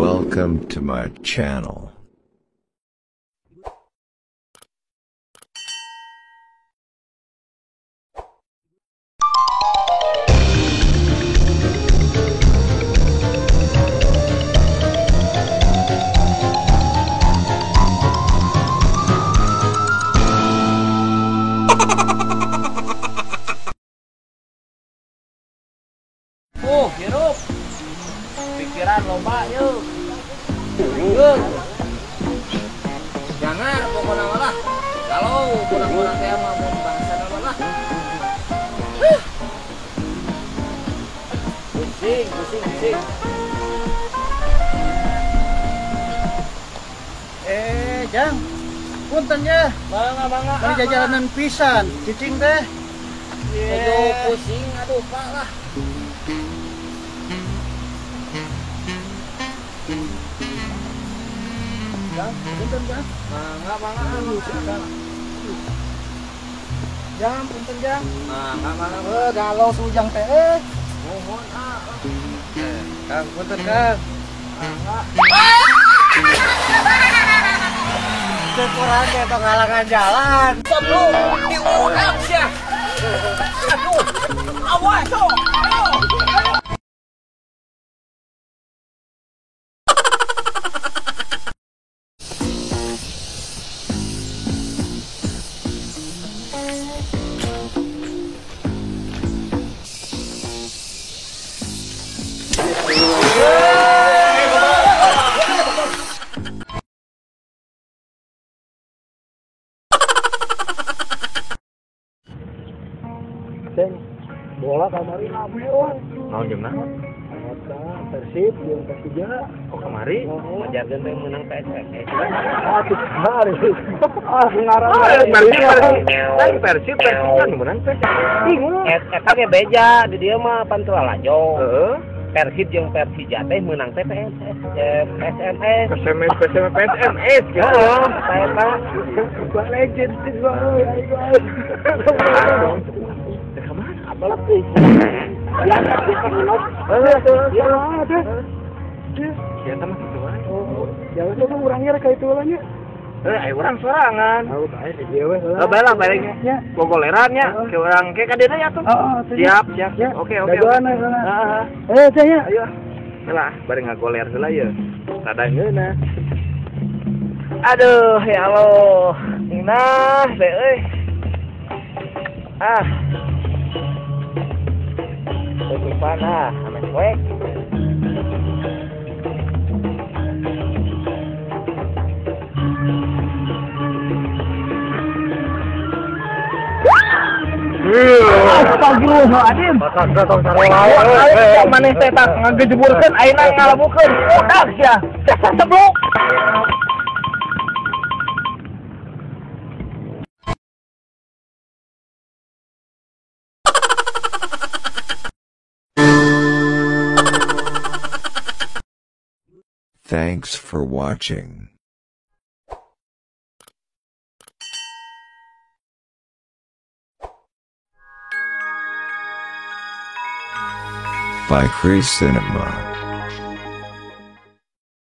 Welcome to my channel. Oh, hirup. Pikiran loba yuk. Yuk. Jangan pokoknya malah. Kalau kurang-kurang teh mah mun bangsa lah. Pusing, pusing, pusing. Eh, Jang. Punten ya. Bangga, bangga. Bari jajalanan pisan, cicing teh. Aduh, pusing, aduh, Pak lah. Jang, punten Jang. Mangga, mangga, mangga. Jang, punten Jang. Mangga, mangga. Galau sujang teh. Mohon ah. Kang, punten Kang. Mangga. Sekurang teh penghalangan jalan. Sebelum diulang sia. Aduh. Awas sok. Ayo. Bola kamari rame euy. Naon jeung naon? Eta Persib jeung Persija. Oh kamari ngajarkeun teh meunang PSMS. Ah tuh kamari. Ah ngaran. Persib Persib Persib kan meunang PSMS. Bingung. Eta ge beja di dieu mah pantura lajo. Heeh. Persib jeung Persija teh meunang teh PSS PSMS. PSMS PSMS PSMS gitu. Heeh, eta gua legend sih gua euy. Apalah tuh. Ya, ya, ada. Ya, mah kitu wae. Oh, ya wes tuh urangnya rek ka itu lah nya. Eh, ayo urang sorangan. Oh, bae di dieu we heula. Bae lah bae nya. Gogoleran nya ke urang ke ka dieu nya tuh. Siap, siap. Oke, oke. Heeh. Eh, teh nya. Ayo. Heula, bari ngagoler heula ye. Rada ngeunah. Aduh, ya Allah. Ngeunah teh euy. Ah. Tutupan ah, ame cuek. Astagfirullahaladzim. Maneh teh tak ngagejeburkeun ayeuna ngalabukeun. Udah sia. Dasar sebluk. Thanks for watching. By Cree Cinema.